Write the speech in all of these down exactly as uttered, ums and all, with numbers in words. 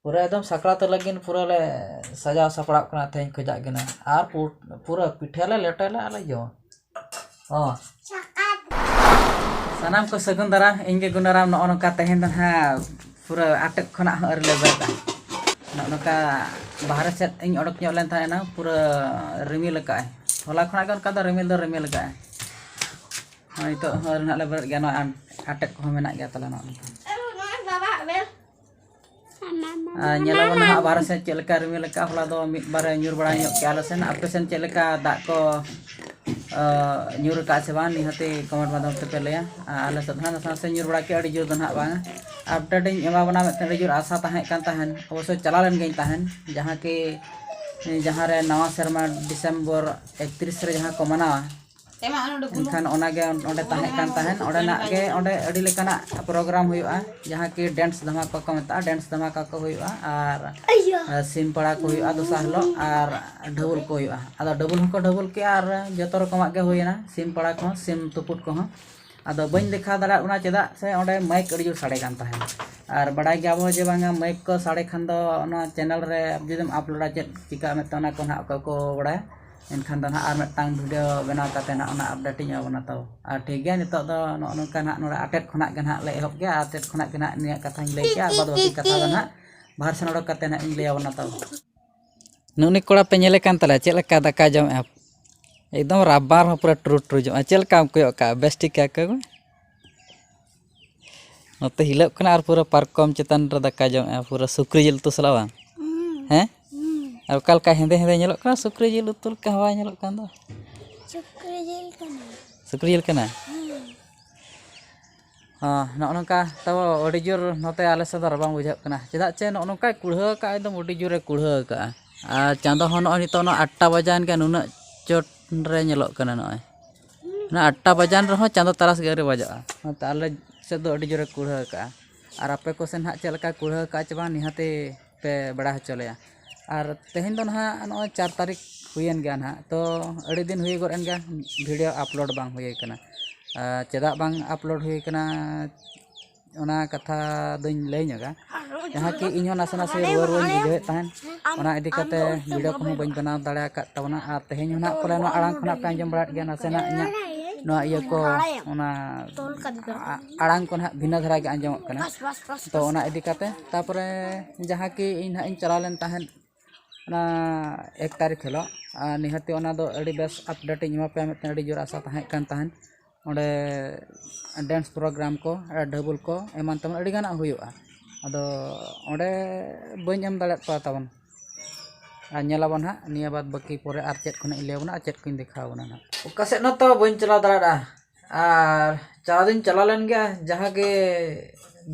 ᱯᱩᱨᱟᱹ ᱮᱠᱫᱚᱢ ᱥᱟᱠᱨᱟᱛ ᱞᱟᱹᱜᱤᱫ ᱯᱩᱨᱟᱹ ᱞᱮ ᱥᱟᱡᱟᱣ ᱥᱟᱯᱲᱟᱜ ᱠᱟᱱᱟ ᱛᱮᱦᱮᱧ ᱠᱷᱚᱡᱟᱜ ᱜᱮ ᱱᱟᱜ᱾ ᱟᱨ ᱯᱩ-, ᱯᱩᱨᱟᱹ ᱯᱤᱴᱷᱟᱹ ᱞᱮ ᱞᱮᱴᱚᱭᱟᱞᱮ ᱟᱨ ᱞᱮ ᱡᱚᱢᱟ᱾ ᱦᱚᱸ᱾ ᱥᱟᱱᱟᱢ ᱠᱚ ᱥᱟᱹᱜᱩᱱ ᱫᱟᱨᱟᱢ, ᱤᱧ ᱜᱮ ᱜᱩᱱᱟᱨᱟᱢ᱾ ᱱᱚᱜᱼᱚ ᱱᱚᱝᱠᱟ ᱛᱮᱦᱮᱧ ᱫᱚ ᱱᱟᱦᱟᱜ ᱯᱩᱨᱟᱹ ᱟᱴᱮᱫ ᱠᱷᱚᱱᱟᱜ ᱦᱚᱸ ᱟᱹᱣᱨᱤ ᱞᱮ ᱵᱮᱨᱮᱫᱼᱟ᱾ ᱱᱚᱜᱼᱚ ᱱᱚᱝᱠᱟ ᱵᱟᱦᱨᱮ ᱥᱮᱫ ᱤᱧ ᱚᱰᱚᱠ ᱧᱚᱜ ᱞᱮᱱ ᱛᱟᱦᱮᱸ ᱮᱱᱟᱝ, ᱯᱩᱨᱟᱹ ᱨᱤᱢᱤᱞ ᱟᱠᱟᱫᱼᱟᱭ᱾ ᱦᱚᱞᱟ ᱠᱷᱚᱱᱟᱜ ᱜᱮ ᱚᱱᱠᱟ ᱫᱚ ᱨᱤᱢᱤᱞ ᱫᱚ ᱨᱤᱢᱤᱞ ᱟᱠᱟᱫᱼᱟᱭ᱾ ᱦᱚᱸ, ᱱᱤᱛᱚᱜ ᱦᱚᱸ ᱟᱹᱣᱨᱤ ᱱᱟᱦᱟᱜ ᱞᱮ ᱵᱮᱨᱮᱫ ᱜᱮᱭᱟ᱾ ᱱᱚᱣᱟ ᱟᱴᱮᱫ ᱠᱚᱦᱚᱸ ᱢᱮᱱᱟᱜ ᱜᱮᱭᱟ ᱛᱟᱞᱮ ᱱᱚᱜᱼᱚ ᱱᱚᱝᱠᱟ᱾ ᱟᱨ ᱧᱮᱞᱟᱵᱚᱱ ᱱᱟᱦᱟᱜ ᱵᱟᱦᱨᱮ ᱥᱮᱫ ᱪᱮᱫ ᱞᱮᱠᱟ ᱨᱤᱢᱤᱞ ᱟᱠᱟᱫᱼᱟ᱾ ᱦᱚᱞᱟ ᱫᱚ ᱢᱤᱫ ᱵᱟᱨᱮ ᱧᱩᱨ ᱵᱟᱲᱟ ᱧᱚᱜ ᱠᱮᱜᱼᱟ ᱟᱞᱮ ᱥᱮᱱ᱾ ᱟᱯᱮ ᱥᱮᱱ ᱪᱮᱫ ᱞᱮᱠᱟ ᱫᱟᱜ ᱠᱚ, ᱟᱸ, ᱧᱩᱨ ᱟᱠᱟᱫᱼᱟ ᱥᱮ ᱵᱟᱝ, ᱱᱤᱦᱟᱹᱛᱤ comment ᱢᱟᱫᱽᱫᱷᱚᱢ ᱛᱮᱯᱮ ᱞᱟᱹᱭᱟ᱾ ᱟᱨ ᱟᱞᱮ ᱥᱮᱫ ᱦᱚᱸ ᱱᱟᱥᱮ ᱱᱟᱥᱮ ᱧᱩᱨ ᱵᱟᱲᱟ ᱠᱮᱜᱼᱟ, ᱟᱹᱰᱤ ᱡᱳᱨ ᱫᱚ ᱱᱟᱦᱟᱜ ᱵᱟᱝᱟ᱾ Update ᱤᱧ ᱮᱢᱟ ᱵᱚᱱᱟ, ᱢᱤᱫᱴᱮᱱ ᱟᱹᱰᱤ ᱡᱳᱨ ᱟᱥᱟ ᱛᱟᱦᱮᱸ ᱠᱟᱱ ᱛᱟᱦᱮᱱ, ᱚᱵᱚᱥᱥᱳᱭ ᱪᱟᱞᱟᱣ ᱞᱮᱱ ᱜᱤᱭᱟᱹᱧ ᱛᱟᱦᱮᱱ, ᱡᱟᱦᱟᱸ ᱠᱤ, ᱡᱟᱦᱟᱸ ᱨᱮ ᱱᱟᱣᱟ ᱥᱮᱨᱢᱟ December ᱮᱠᱛᱨᱤᱥ ᱨᱮ ᱡᱟᱦᱟᱸ ᱠᱚ ᱢᱟᱱᱟᱣᱟ, ᱮᱱᱠᱷᱟᱱ ᱚᱱᱟᱜᱮ ᱚᱸᱰᱮ ᱛᱟᱦᱮᱸ ᱠᱟᱱ ᱛᱟᱦᱮᱸᱱ᱾ ᱚᱸᱰᱮᱱᱟᱜ ᱜᱮ, ᱚᱸᱰᱮ ᱟᱹᱰᱤ ᱞᱮᱠᱟᱱᱟᱜ program ᱦᱩᱭᱩᱜᱼᱟ, ᱡᱟᱦᱟᱸ ᱠᱤ dance ᱫᱷᱟᱢᱟᱠᱟ ᱠᱚ ᱢᱮᱛᱟᱜᱼᱟ, dance ᱫᱷᱟᱢᱟᱠᱟ ᱠᱚ ᱦᱩᱭᱩᱜᱼᱟ᱾ ᱟᱨ ᱥᱤᱢ ᱯᱟᱲᱟ ᱠᱚ ᱦᱩᱭᱩᱜᱼᱟ ᱫᱚᱥᱟᱨ ᱦᱤᱞᱳᱜ, ᱟᱨ ᱰᱷᱟᱹᱵᱩᱞ ᱠᱚ ᱦᱩᱭᱩᱜᱼᱟ᱾ ᱟᱫᱚ ᱰᱷᱟᱹᱵᱩᱞ ᱦᱚᱸᱠᱚ ᱰᱷᱟᱹᱵᱩᱞ ᱠᱮᱜᱼᱟ ᱟᱨ ᱡᱚᱛᱚ ᱨᱚᱠᱚᱢᱟᱜ ᱜᱮ ᱦᱩᱭᱮᱱᱟ, ᱥᱤᱢ ᱯᱟᱲᱟ ᱠᱚᱦᱚᱸ, ᱥᱤᱢ ᱛᱩᱯᱩᱫ ᱠᱚᱦᱚᱸ᱾ ᱟᱫᱚ ᱵᱟᱹᱧ ᱫᱮᱠᱷᱟᱣ ᱫᱟᱲᱮᱭᱟᱜ ᱠᱟᱱᱟ, ᱪᱮᱫᱟᱜ ᱥᱮ ᱚᱸᱰᱮ mike ᱟᱹᱰᱤ ᱡᱳᱨ ᱥᱟᱰᱮ ᱠᱟᱱ ᱛᱟᱦᱮᱸᱱ᱾ ᱟᱨ ᱵᱟᱲᱟᱭ ᱜᱮᱭᱟ ᱵᱚ ᱡᱮ ᱵᱟᱝᱟ, mike ᱠᱚ ᱥᱟᱰᱮ ᱠᱷᱟᱱ ᱫᱚ ᱚᱱᱟ channel ᱨᱮ ᱡᱩᱫᱤᱢ uploadᱟ, ᱪᱮᱫ ᱪᱤᱠᱟᱹᱜᱼᱟ ᱢᱮᱱᱛᱮ, ᱚᱱᱟ ᱠᱚ ᱱᱟᱦᱟᱜ ᱚᱠᱚᱭ ᱠᱚ ᱵᱟᱲᱟᱭᱟ᱾ ᱮᱱᱠᱷᱟᱱ ᱫᱚ ᱱᱟᱦᱟᱜ ᱟᱨ ᱢᱤᱫᱴᱟᱝ video ᱵᱮᱱᱟᱣ ᱠᱟᱛᱮ ᱱᱟᱦᱟᱜ ᱚᱱᱟ update ᱤᱧ ᱮᱢᱟ ᱵᱚᱱᱟ ᱛᱟᱵᱚ᱾ ᱟᱨ ᱴᱷᱤᱠ ᱜᱮᱭᱟ, ᱱᱤᱛᱚᱜ ᱫᱚ ᱱᱚᱜᱼᱚ ᱱᱚᱝᱠᱟ ᱱᱟᱦᱟᱜ ᱱᱚᱰᱮ ᱟᱴᱮᱫ ᱠᱷᱚᱱᱟᱜ ᱜᱮ ᱱᱟᱦᱟᱜ ᱞᱮ ᱮᱦᱚᱵ ᱜᱮᱭᱟ᱾ ᱟᱴᱮᱫ ᱠᱷᱚᱱᱟᱜ ᱜᱮ ᱱᱟᱦᱟᱜ ᱱᱤᱭᱟᱹ ᱠᱟᱛᱷᱟᱧ ᱞᱟᱹᱭ ᱠᱮᱜᱼᱟ, ᱟᱨ ᱵᱟᱫ ᱵᱟᱹᱠᱤ ᱠᱟᱛᱷᱟ ᱫᱚ ᱱᱟᱦᱟᱜ ᱵᱟᱦᱨᱮ ᱥᱮᱱ ᱚᱰᱚᱠ ᱠᱟᱛᱮ ᱱᱟᱦᱟᱜ ᱤᱧ ᱞᱟᱹᱭ ᱟᱵᱚᱱᱟ ᱛᱟᱵᱚ᱾ ᱱᱩᱜᱼᱩ ᱱᱩᱭ ᱠᱚᱲᱟ ᱯᱮ ᱧᱮᱞᱮ ᱠᱟᱱ ᱛᱟᱞᱮᱭᱟ, ᱪᱮᱫ ᱞᱮᱠᱟ ᱫᱟᱠᱟ ᱡᱚᱢᱮᱜᱼᱟ? ᱮᱠᱫᱚᱢ rubber ᱦᱚᱸ ᱯᱩᱨᱟᱹ ᱴᱩᱨᱩ ᱴᱩᱨᱩ ᱡᱚᱢᱟ᱾ ᱪᱮᱫ ᱞᱮᱠᱟᱢ ᱠᱚᱭᱚᱜ ᱠᱟᱜᱼᱟ? ᱵᱮᱥ ᱴᱷᱤᱠ ᱠᱟᱭ ᱠᱚᱭᱚᱜ ᱢᱮ᱾ ᱱᱚᱛᱮ ᱦᱤᱞᱟᱹᱜ ᱠᱟᱱᱟ ᱟᱨ ᱯᱩᱨᱟᱹ ᱯᱟᱨᱠᱚᱢ ᱪᱮᱛᱟᱱ ᱨᱮ ᱫᱟᱠᱟ ᱡᱚᱢᱮᱜᱼᱟ, ᱯᱩᱨᱟᱹ ᱥᱩᱠᱨᱤ ᱡᱤᱞ ᱩᱛᱩ ᱥᱟᱞᱟᱜ ᱵᱟᱝ? ᱦᱩᱸ᱾ ᱦᱮᱸ? ᱦᱩᱸ᱾ ᱟᱨ ᱚᱠᱟ ᱞᱮᱠᱟ ᱦᱮᱸᱫᱮ ᱦᱮᱸᱫᱮ ᱧᱮᱞᱚᱜ ᱠᱟᱱᱟ, ᱥᱩᱠᱨᱤ ᱡᱤᱞ ᱩᱛᱩ ᱞᱮᱠᱟ ᱦᱚᱸ ᱵᱟᱭ ᱧᱮᱞᱚᱜ ᱠᱟᱱ ᱫᱚ᱾ ᱥᱩᱠᱨᱤ ᱡᱤᱞ ᱠᱟᱱᱟ᱾ ᱥᱩᱠᱨᱤ ᱡᱤᱞ ᱠᱟᱱᱟ? ᱦᱩᱸ᱾ ᱦᱚᱸ, ᱱᱚᱜᱼᱚ ᱱᱚᱝᱠᱟ ᱛᱟᱵᱚ ᱟᱹᱰᱤ ᱡᱳᱨ ᱱᱚᱛᱮ ᱟᱞᱮ ᱥᱮᱫ ᱫᱚ ᱨᱟᱵᱟᱝ ᱵᱩᱡᱷᱟᱹᱜ ᱠᱟᱱᱟ᱾ ᱪᱮᱫᱟᱜ ᱪᱮ ᱱᱚᱜᱼᱚ ᱱᱚᱝᱠᱟᱭ ᱠᱩᱲᱦᱟᱹ ᱟᱠᱟᱫᱼᱟ, ᱮᱠᱫᱚᱢ ᱟᱹᱰᱤ ᱡᱳᱨᱮ ᱠᱩᱲᱦᱟᱹ ᱟᱠᱟᱫᱼᱟ᱾ ᱟᱨ ᱪᱟᱸᱫᱚ ᱦᱚᱸ ᱱᱚᱜᱼᱚᱭ ᱱᱤᱛᱚᱜ ᱱᱚᱣᱟ ᱟᱴᱴᱟ ᱵᱟᱡᱟᱣᱮᱱ ᱜᱮ, ᱱᱩᱱᱟᱹᱜ ᱪᱚᱴ ᱨᱮ ᱧᱮᱞᱚᱜ ᱠᱟᱱᱟ ᱱᱚᱜᱼᱚᱭ᱾ ᱚᱱᱟ ᱟᱴᱴᱟ ᱵᱟᱡᱟᱣᱮᱱ ᱨᱮᱦᱚᱸ ᱪᱟᱸᱫᱚ ᱛᱟᱨᱟᱥ ᱜᱮ ᱟᱹᱣᱨᱤ ᱵᱟᱡᱟᱜᱼᱟ᱾ ᱚᱱᱟᱛᱮ ᱟᱞᱮ ᱥᱮᱫ ᱫᱚ ᱟᱹᱰᱤ ᱡᱳᱨᱮ ᱠᱩᱲᱦᱟᱹ ᱟᱠᱟᱫᱼᱟ᱾ ᱟᱨ ᱟᱯᱮ ᱠᱚ ᱥᱮᱱ ᱦᱟᱸᱜ ᱪᱮᱫ ᱞᱮᱠᱟ ᱠᱩᱲᱦᱟᱹ ᱟᱠᱟᱫᱼᱟ ᱪᱮ ᱵᱟᱝ, ᱱᱤᱦᱟᱹᱛᱤ ᱯᱮ ᱵᱟᱲᱟᱭ ᱦᱚᱪᱚ ᱞᱮᱭᱟ᱾ ᱟᱨ ᱛᱮᱦᱮᱧ ᱫᱚ ᱱᱟᱦᱟᱜ ᱱᱚᱜᱼᱚᱭ ᱪᱟᱨ ᱛᱟᱹᱨᱤᱠᱷ ᱦᱩᱭᱮᱱ ᱜᱮᱭᱟ ᱱᱟᱦᱟᱜ, ᱛᱚ ᱟᱹᱰᱤ ᱫᱤᱱ ᱦᱩᱭ ᱜᱚᱫ ᱮᱱ ᱜᱮᱭᱟ video upload ᱵᱟᱝ ᱦᱩᱭ ᱠᱟᱱᱟ᱾ ᱟᱨ ᱪᱮᱫᱟᱜ ᱵᱟᱝ upload ᱦᱩᱭ ᱠᱟᱱᱟ, ᱚᱱᱟ ᱠᱟᱛᱷᱟ ᱫᱚᱧ ᱞᱟᱹᱭ ᱧᱚᱜᱟ᱾ ᱡᱟᱦᱟᱸ ᱠᱤ ᱤᱧ ᱦᱚᱸ ᱱᱟᱥᱮ ᱱᱟᱥᱮ ᱨᱩᱣᱟᱹ ᱨᱩᱣᱟᱹᱧ ᱵᱩᱡᱷᱟᱹᱣᱮᱫ ᱛᱟᱦᱮᱸᱫ᱾ ᱚᱱᱟ ᱤᱫᱤ ᱠᱟᱛᱮ ᱵᱷᱤᱰᱤᱭᱳ ᱠᱚᱦᱚᱸ ᱵᱟᱹᱧ ᱵᱮᱱᱟᱣ ᱫᱟᱲᱮ ᱟᱠᱟᱫ ᱛᱟᱵᱚᱱᱟ᱾ ᱟᱨ ᱛᱮᱦᱮᱧ ᱦᱚᱸ ᱱᱟᱦᱟᱜ ᱯᱟᱞᱮ ᱱᱚᱣᱟ ᱟᱲᱟᱝ ᱠᱷᱚᱱᱟᱜ ᱯᱮ ᱟᱸᱡᱚᱢ ᱵᱟᱲᱟᱭᱮᱫ ᱜᱮᱭᱟ ᱱᱟᱥᱮᱱᱟᱜ ᱤᱧᱟᱹᱜ ᱱᱚᱣᱟ ᱤᱭᱟᱹ ᱠᱚ, ᱚᱱᱟ ᱟ- ᱟᱲᱟᱝ ᱠᱚ ᱱᱟᱦᱟᱜ ᱵᱷᱤᱱᱟᱹ ᱫᱷᱟᱨᱟ ᱜᱮ ᱟᱸᱡᱚᱢᱚᱜ ᱠᱟᱱᱟ᱾ ᱛᱚ ᱚᱱᱟ ᱤᱫᱤ ᱠᱟᱛᱮ ᱛᱟᱨᱯᱚᱨᱮ ᱡᱟᱦᱟᱸ ᱠᱤ ᱤᱧ ᱱᱟᱦᱟᱜ ᱤᱧ ᱪᱟᱞᱟᱣ ᱞᱮᱱ ᱛᱟᱦᱮᱸᱫ ᱚᱱᱟ ᱮᱠ ᱛᱟᱹᱨᱤᱠᱷ ᱦᱤᱞᱳᱜ, ᱟᱨ ᱱᱤᱦᱟᱹᱛᱤ ᱚᱱᱟ ᱫᱚ ᱟᱹᱰᱤ ᱵᱮᱥ ᱟᱯᱰᱮᱴ ᱤᱧ ᱮᱢᱟ ᱯᱮᱭᱟ, ᱢᱤᱫᱴᱮᱱ ᱟᱹᱰᱤ ᱡᱳᱨ ᱟᱥᱟ ᱛᱟᱦᱮᱸ ᱠᱟᱱ ᱛᱟᱦᱮᱸᱫ᱾ ᱚᱸᱰᱮ ᱰᱮᱱᱥ ᱯᱨᱳᱜᱨᱟᱢ ᱠᱚ, ᱰᱟᱵᱩᱞ ᱠᱚ, ᱮᱢᱟᱱ ᱛᱮᱢᱟᱱ ᱟᱹᱰᱤ ᱜᱟᱱᱟᱜ ᱦᱩᱭᱩᱜᱼᱟ᱾ ᱟᱫᱚ ᱚᱸᱰᱮ ᱵᱟᱹᱧ ᱮᱢ ᱫᱟᱲᱮᱭᱟᱫ ᱠᱚᱣᱟ ᱛᱟᱵᱚᱱ᱾ ᱟᱨ ᱧᱮᱞᱟᱵᱚᱱ ᱦᱟᱸᱜ ᱱᱤᱭᱟᱹ ᱵᱟᱫ ᱵᱟᱹᱠᱤ ᱯᱚᱨᱮ ᱟᱨ ᱪᱮᱫ ᱠᱷᱚᱱᱟᱜ ᱤᱧ ᱞᱟᱹᱭ ᱟᱵᱚᱱᱟ ᱟᱨ ᱪᱮᱫ ᱠᱚᱧ ᱫᱮᱠᱷᱟᱣ ᱟᱵᱚᱱᱟ ᱦᱟᱸᱜ᱾ ᱚᱠᱟ ᱥᱮᱫ ᱦᱚᱸᱛᱚ ᱵᱟᱹᱧ ᱪᱟᱞᱟᱣ ᱫᱟᱲᱮᱭᱟᱜᱼᱟ᱾ ᱟᱨ ᱪᱟᱞᱟᱣ ᱫᱚᱧ ᱪᱟᱞᱟᱣ ᱞᱮᱱ ᱜᱮᱭᱟ, ᱡᱟᱦᱟᱸ ᱜᱮ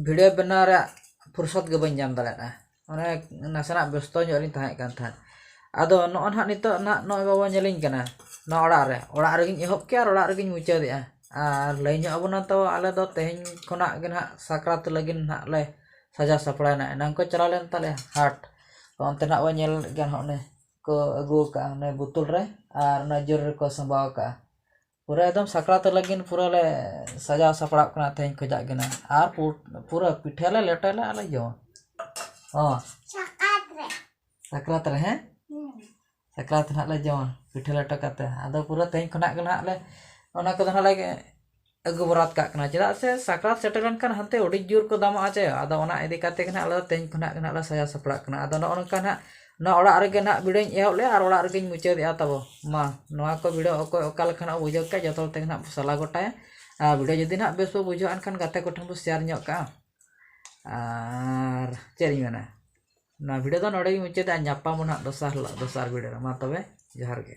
ᱵᱷᱤᱰᱤᱭᱳ ᱵᱮᱱᱟᱣ ᱨᱮᱭᱟᱜ ᱯᱷᱩᱨᱥᱚᱛ ᱜᱮ ᱵᱟᱹᱧ ᱧᱟᱢ ᱫᱟᱲᱮᱭᱟᱜᱼᱟ᱾ ᱚᱱᱮ ᱱᱟᱥᱮᱱᱟᱜ ᱵᱮᱥᱛᱚ ᱧᱚᱜ ᱨᱤᱧ ᱛᱟᱦᱮᱸ ᱠᱟᱱ ᱛᱟᱦᱮᱸᱫ᱾ ᱟᱫᱚ ᱱᱚᱜᱼᱚ ᱱᱟᱦᱟᱜ ᱱᱤᱛᱚᱜ ᱱᱟᱦᱟᱜ ᱱᱚᱜᱼᱚᱭ ᱵᱟᱵᱟ ᱧᱮᱞᱤᱧ ᱠᱟᱱᱟ, ᱱᱚᱣᱟ ᱚᱲᱟᱜ ᱨᱮ, ᱚᱲᱟᱜ ᱨᱮᱜᱤᱧ ᱮᱦᱚᱵ ᱠᱮᱜᱼᱟ ᱟᱨ ᱚᱲᱟᱜ ᱨᱮᱜᱤᱧ ᱢᱩᱪᱟᱹᱫᱮᱜᱼᱟ᱾ ᱟᱨ ᱞᱟᱹᱭ ᱧᱚᱜ ᱟᱵᱚᱱᱟ ᱛᱚ, ᱟᱞᱮ ᱫᱚ ᱛᱮᱦᱮᱧ ᱠᱷᱚᱱᱟᱜ ᱜᱮ ᱱᱟᱦᱟᱜ ᱥᱟᱠᱨᱟᱛ ᱞᱟᱹᱜᱤᱫ ᱱᱟᱦᱟᱜ ᱞᱮ ᱥᱟᱡᱟᱣ ᱥᱟᱯᱲᱟᱣᱮᱱᱟ᱾ ᱮᱱᱟᱝ ᱠᱚ ᱪᱟᱞᱟᱣ ᱞᱮᱱ ᱛᱟᱞᱮᱭᱟ ᱦᱟᱴ, ᱛᱚ ᱚᱱᱛᱮ ᱱᱟᱦᱟᱜ ᱵᱚᱱ ᱧᱮᱞ ᱜᱮᱭᱟ ᱱᱟᱦᱟᱜ, ᱚᱱᱮ ᱠᱚ ᱟᱹᱜᱩ ᱟᱠᱟᱫᱼᱟ ᱚᱱᱮ ᱵᱳᱛᱚᱞ ᱨᱮ, ᱟᱨ ᱚᱱᱟ ᱡᱳᱨ ᱨᱮᱠᱚ ᱥᱟᱸᱵᱟᱣ ᱟᱠᱟᱫᱼᱟ᱾ ᱯᱩᱨᱟᱹ ᱮᱠᱫᱚᱢ ᱥᱟᱠᱨᱟᱛ ᱞᱟᱹᱜᱤᱫ ᱯᱩᱨᱟᱹ ᱞᱮ ᱥᱟᱡᱟᱣ ᱥᱟᱯᱲᱟᱣ ᱠᱟᱱᱟ ᱛᱮᱦᱮᱧ ᱠᱷᱚᱡᱟᱜ ᱜᱮ ᱱᱟᱦᱟᱜ᱾ ᱟᱨ ᱯᱩ- ᱯᱩᱨᱟᱹ ᱯᱤᱴᱷᱟᱹ ᱞᱮ ᱞᱮᱴᱚᱭᱟᱞᱮ ᱟᱨ ᱞᱮ ᱡᱚᱢᱟ᱾ ᱦᱚᱸ, ᱥᱟᱠᱨᱟᱛ ᱨᱮ᱾ ᱥᱟᱠᱨᱟᱛ ᱨᱮ, ᱦᱮᱸ? ᱦᱩᱸ᱾ ᱥᱟᱠᱨᱟᱛ ᱨᱮ ᱱᱟᱦᱟᱜ ᱞᱮ ᱡᱚᱢᱟ ᱯᱤᱴᱷᱟᱹ ᱞᱮᱴᱚ ᱠᱟᱛᱮ᱾ ᱟᱫᱚ ᱯᱩᱨᱟᱹ ᱛᱮᱦᱮᱧ ᱠᱷᱚᱱᱟᱜ ᱜᱮ ᱱᱟᱦᱟᱜ ᱞᱮ ᱚᱱᱟ ᱠᱚᱫᱚ ᱱᱟᱦᱟᱜ ᱞᱮ ᱟᱹᱜᱩ ᱵᱚᱨᱟᱛ ᱠᱟᱜ ᱠᱟᱱᱟ, ᱪᱮᱫᱟᱜ ᱥᱮ ᱥᱟᱠᱨᱟᱛ ᱥᱮᱴᱮᱨ ᱞᱮᱱᱠᱷᱟᱱ ᱦᱟᱱᱛᱮ ᱟᱹᱰᱤ ᱡᱳᱨ ᱠᱚ ᱫᱟᱢᱚᱜᱼᱟ ᱪᱮ᱾ ᱟᱫᱚ ᱚᱱᱟ ᱤᱫᱤ ᱠᱟᱛᱮ ᱜᱮ ᱱᱟᱦᱟᱜ ᱟᱞᱮ ᱫᱚ ᱛᱮᱦᱮᱧ ᱠᱷᱚᱱᱟᱜ ᱜᱮ ᱱᱟᱦᱟᱜ ᱞᱮ ᱥᱟᱡᱟᱣ ᱥᱟᱯᱲᱟᱜ ᱠᱟᱱᱟ᱾ ᱟᱫᱚ ᱱᱚᱜᱼᱚ ᱱᱚᱝᱠᱟ ᱱᱟᱦᱟᱜ ᱱᱚᱣᱟ ᱚᱲᱟᱜ ᱨᱮᱜᱮ ᱱᱟᱦᱟᱜ ᱵᱷᱤᱰᱤᱭᱳᱧ ᱮᱦᱚᱵ ᱞᱮᱜᱼᱟ ᱟᱨ ᱚᱲᱟᱜ ᱨᱮᱜᱮᱧ ᱢᱩᱪᱟᱹᱫᱮᱜᱼᱟ᱾ ᱛᱟᱵᱚ ᱢᱟ, ᱱᱚᱣᱟ ᱠᱚ ᱵᱷᱤᱰᱤᱭᱳ ᱚᱠᱚᱭ ᱚᱠᱟ ᱞᱮᱠᱟᱱᱟᱜ ᱵᱩᱡᱷᱟᱹᱣ ᱠᱮᱫ, ᱡᱚᱛᱚ ᱦᱚᱲ ᱛᱮᱜᱮ ᱱᱟᱦᱟᱜ ᱥᱟᱞᱟ ᱜᱚᱴᱟᱭᱟ᱾ ᱟᱨ ᱵᱷᱤᱰᱤᱭᱳ ᱡᱩᱫᱤ ᱱᱟᱦᱟᱜ ᱵᱮᱥ ᱵᱚ ᱵᱩᱡᱷᱟᱹᱣᱟ, ᱮᱱᱠᱷᱟᱱ ᱜᱟᱛᱮ ᱠᱚᱴᱷᱮᱱ ᱵᱚ ᱥᱮᱭᱟᱨ ᱧᱚᱜ ᱠᱟᱜᱼᱟ᱾ ᱟᱨ ᱪᱮᱫ ᱤᱧ ᱢᱮᱱᱟ, ᱱᱚᱣᱟ ᱵᱷᱤᱰᱤᱭᱳ ᱫᱚ ᱱᱚᱰᱮ ᱜᱮᱧ ᱢᱩᱪᱟᱹᱫᱟ᱾ ᱧᱟᱯᱟᱢ ᱵᱚᱱ ᱦᱟᱸᱜ ᱫᱚᱥᱟᱨ ᱦᱤᱞᱳᱜ, ᱫᱚᱥᱟᱨ ᱵᱷᱤᱰᱤᱭᱳ ᱨᱮ᱾ ᱢᱟ ᱛᱚᱵᱮ, ᱡᱚᱦᱟᱨ ᱜᱮ᱾